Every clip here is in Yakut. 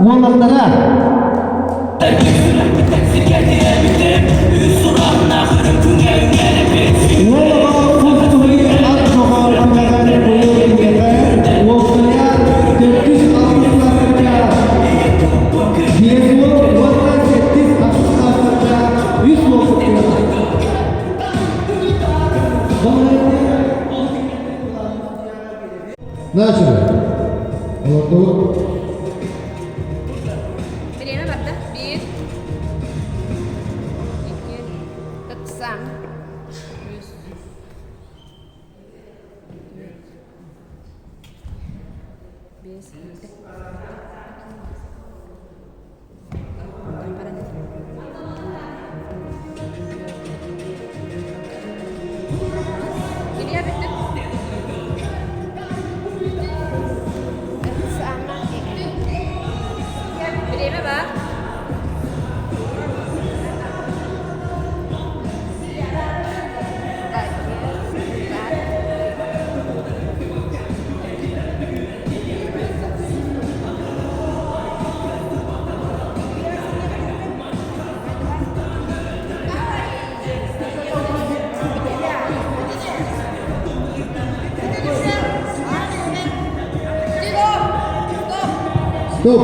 уолаттара. Уол оҕо тус ат доҕор күрэҕэр быйыл киниэхэ уопсайа төрдүс алтыс саастарга 50 уонна сэттис ахсыс саастарга үс уол кыттыаҕа. Начали. Олордубут. Бириэмэ барда. Биир, икки, ыксаан, үс, биэс, алта. Илья бүттүк. Время бар. Стоп!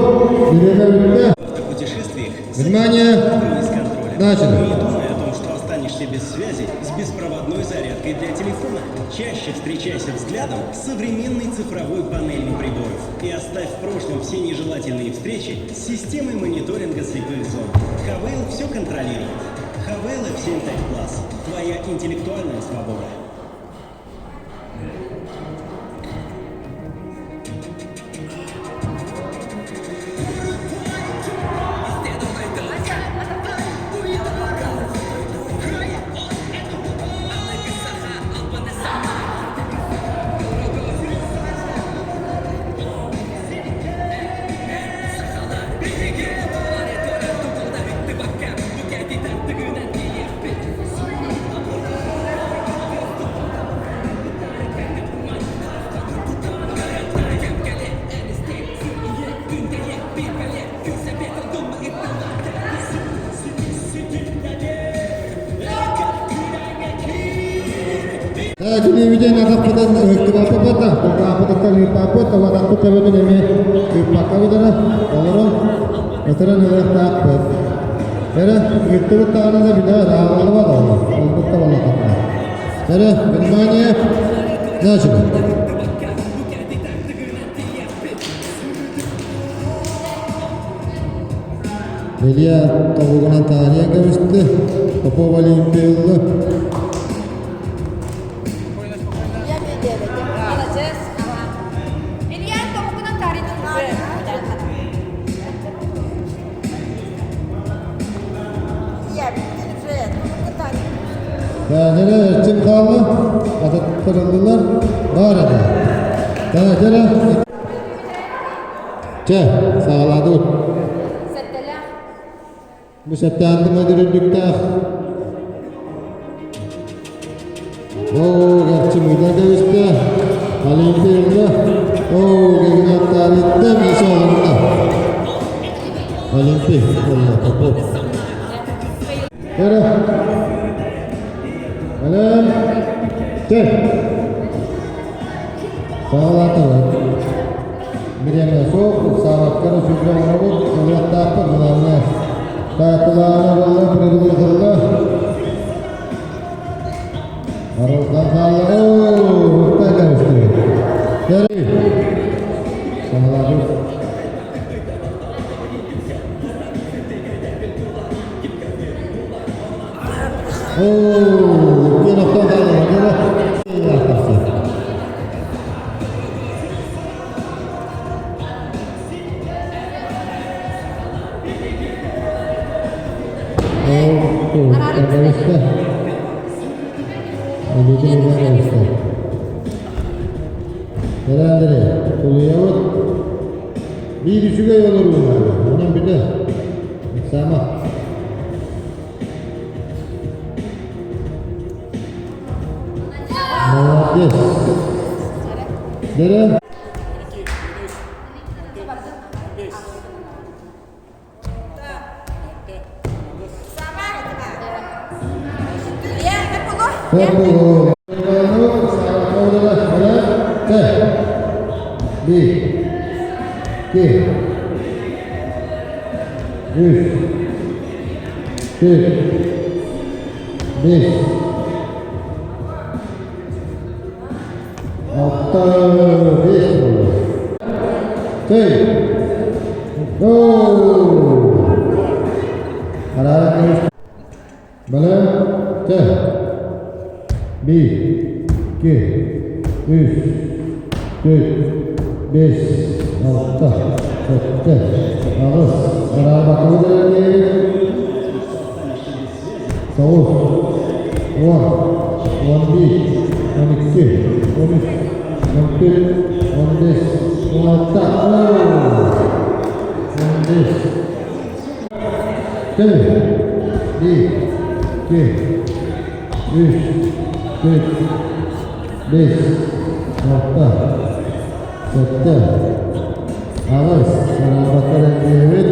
Время бүттэ. В путешествиях Внимание! круиз контроля. Начали. Не думай о том, что останешься без связи с беспроводной зарядкой для телефона. Чаще встречайся взглядом с современной цифровой панелью приборов и оставь в прошлом все нежелательные встречи с системой мониторинга слепых зон. Хавейл все контролирует. Хавейл F7 Tech Plus. Твоя интеллектуальная свобода. Телевидение атахпытан ыһыктыбаппыт кулгаахпытыттан ыыппаппыт, атахпыт төбөтүн эмиэ ыыппакка бытара, олорон ытыран ылыахтаахпыт. Эрэ, ыыттыбыт даҕаны да билэҕит, ааҕыллыбат ол, олбут да буоллаххытына. Эрэ, внимание, начали. Илья тобугунан таарыйан кэбисти, Попов Олимпия ылла. Молодец. Илья тобугунан таарыйдын уже. Тәһирэ эрчим хаалла, ататтарыллылар баар этэ. Тәһирэ Чэ, саҕалаатыбыт. Сэттэлээх. Бу сэттээнтим өдөрүрдүктээх. Оо, эрчим ыйда кэбистэ. Олимпия ылла. Оо, гигнаттаарытта Миша олордо. Олимпий ылла, Попов. Көрө. Ален. Чэ. Саҕалаатыбыт. Бириэмэ суох, ыксаабакка сүүрэ оҥоробут, ылыахтаахпыт главное. Таатталаана буолла, прибылыхылла. Арылхан хаалла. Оо, укта кэбистибит. Кэри. Саҕалаатыбыт. Оо, иккиэн охтон хаалла. Көрө. Оо, кэбистэ. Өлүүтүн ылан кэбистэ. Эрээндири, тулуйабыт. Биир үчүгэй олоруу наада. Онон бүтэ. Ыксаама. Молодец. Дөрө. Bir, iki, üç, dört, beş, алта, бес болды. Төрт, Бэлэм, чэ. Биир, икки, үс, түөрт, биэс, алта, сэттэ, аҕыс, араабакабыт эрэллиэбит. Тоҕус, уон, 11, 12, 13, 14, 15, 16, 15. Bir, iki, үс, түөрт, биэс, алта, сэттэ, аҕыс, араабаттар эргийэбит.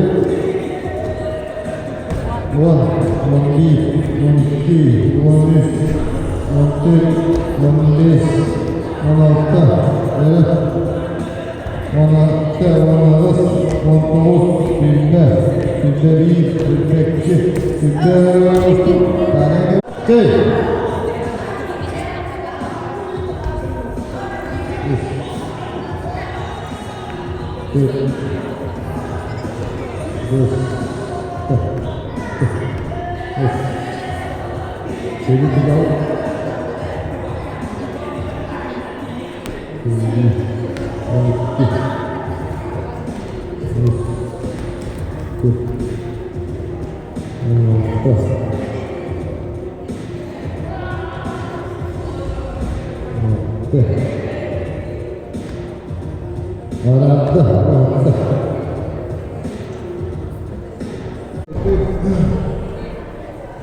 10, 11, 12, 13, 14, 15, 16, 16, 18, 19, 20, 21, 22, 23. Dört, beş, beş, sekiz, 12, 13, 14, 16, 16.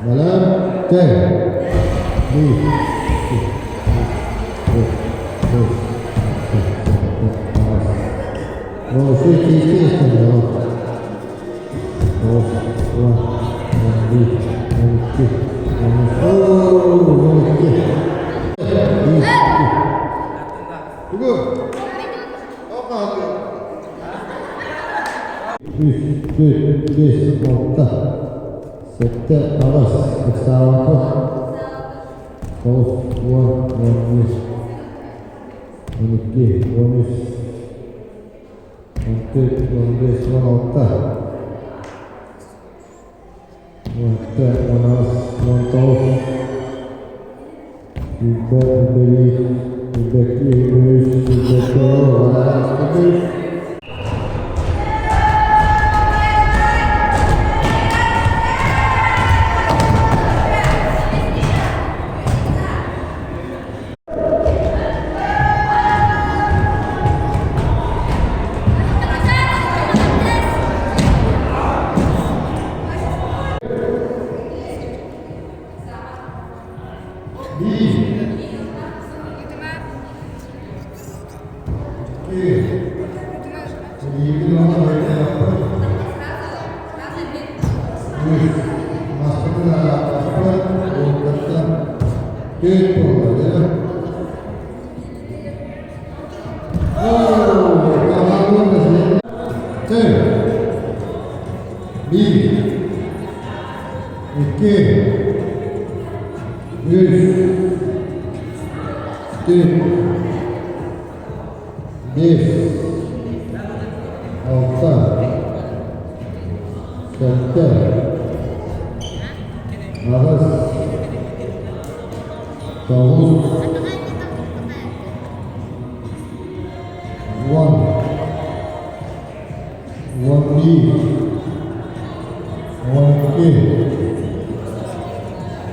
Бэлэм, тэҥ. Биир, икки, үс, түөрт, бэс, алта, сэттэ, аҕыс. Оҕус киирсэ истэн Тоҕус, 10, 11, 12, 13, 12. Биир, икки. Тугу? Үс, түөрт, биэс, алта, сэттэ, аҕыс, ыксаабакка. Тоҕус, 10, 11, 12, 13, 14, 15, 16, 17, 18, 19, 20, 21, 22, 23, 24, Bir, iki, üç, dört, beş, алта, сэттэ, аҕыс, тоҕус, 10, 11, 12,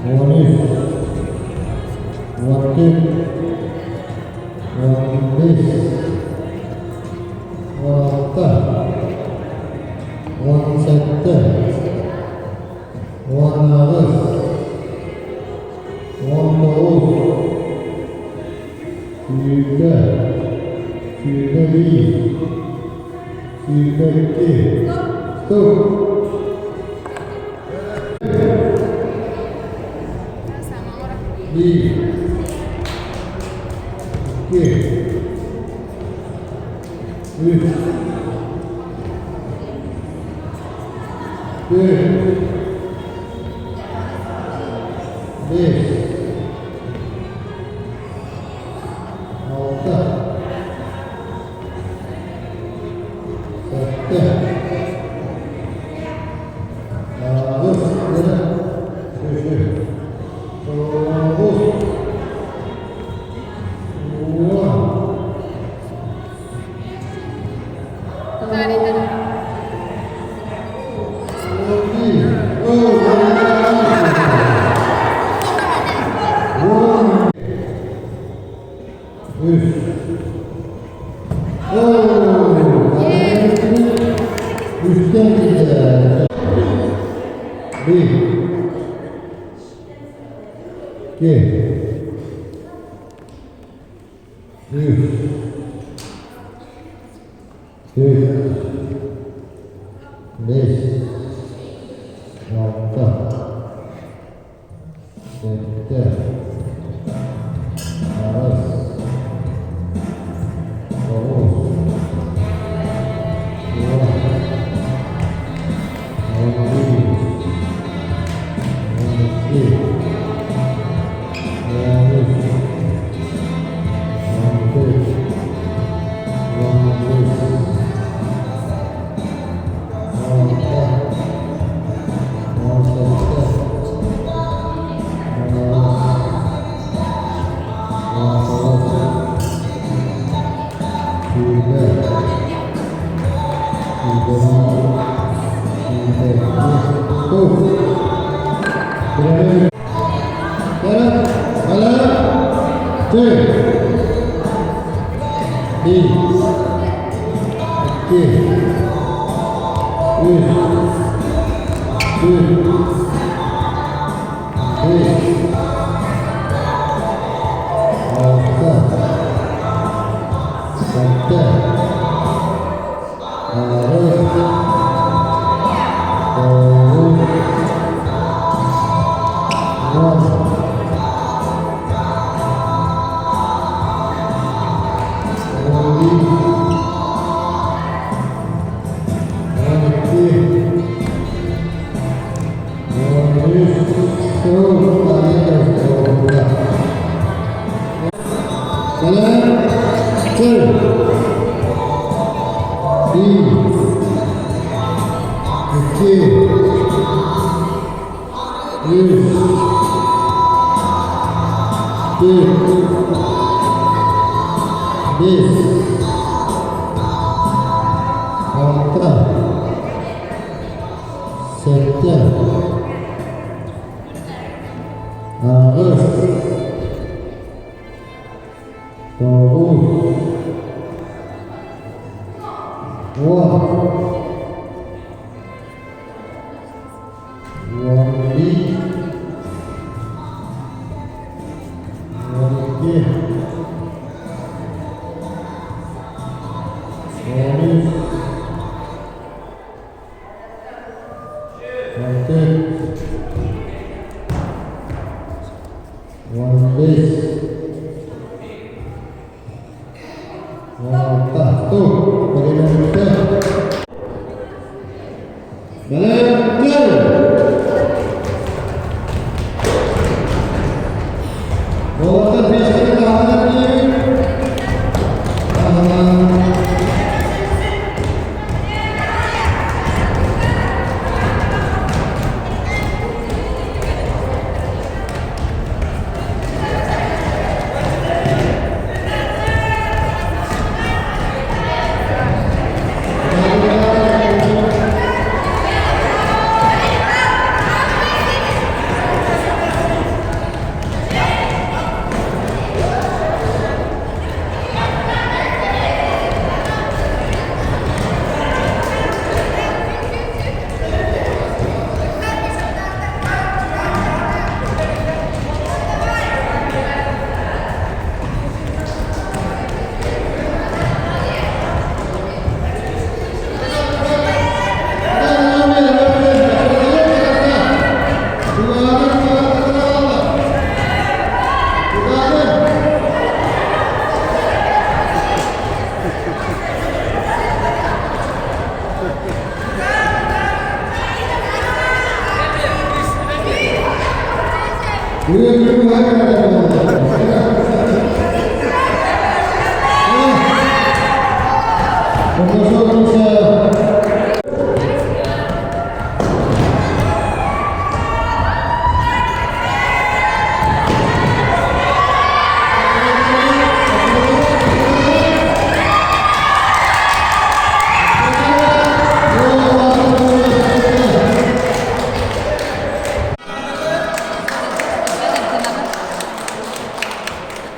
13, 14, 15, 16, 17, 18, 19, 20, 21, 22, стоп. Bir, Dört. Beş. Алта. Сэттэ. Аҕыс. Үс. Тоҕус. Уон. Bir, iki, üç, dört, beş, алта, сэттэ, аҕыс, тоҕус, уон, 11, 12, 13, 14, 15, 16, 17, 18, 19, 20, 21, 2, 3, 4, 5, 6, 7, 8, 9, 10, 11, 13, 1, 2, 3, 4, 5, 6, 7, 8, 9, 10, 11, 12, 13, 14, 15, 16. Bagaimana? Balik. Уолаттар фишканы таһынан тиийэбит.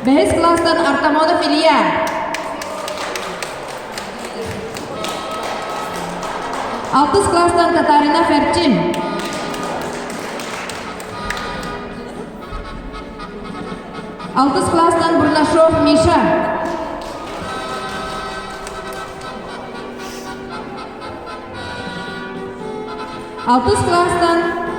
Бэһис класстан Артамонов Илья. Алтыс класстан Татаринов Эрчим. Алтыс класстан Бурнашов Миша. Алтыс класстан.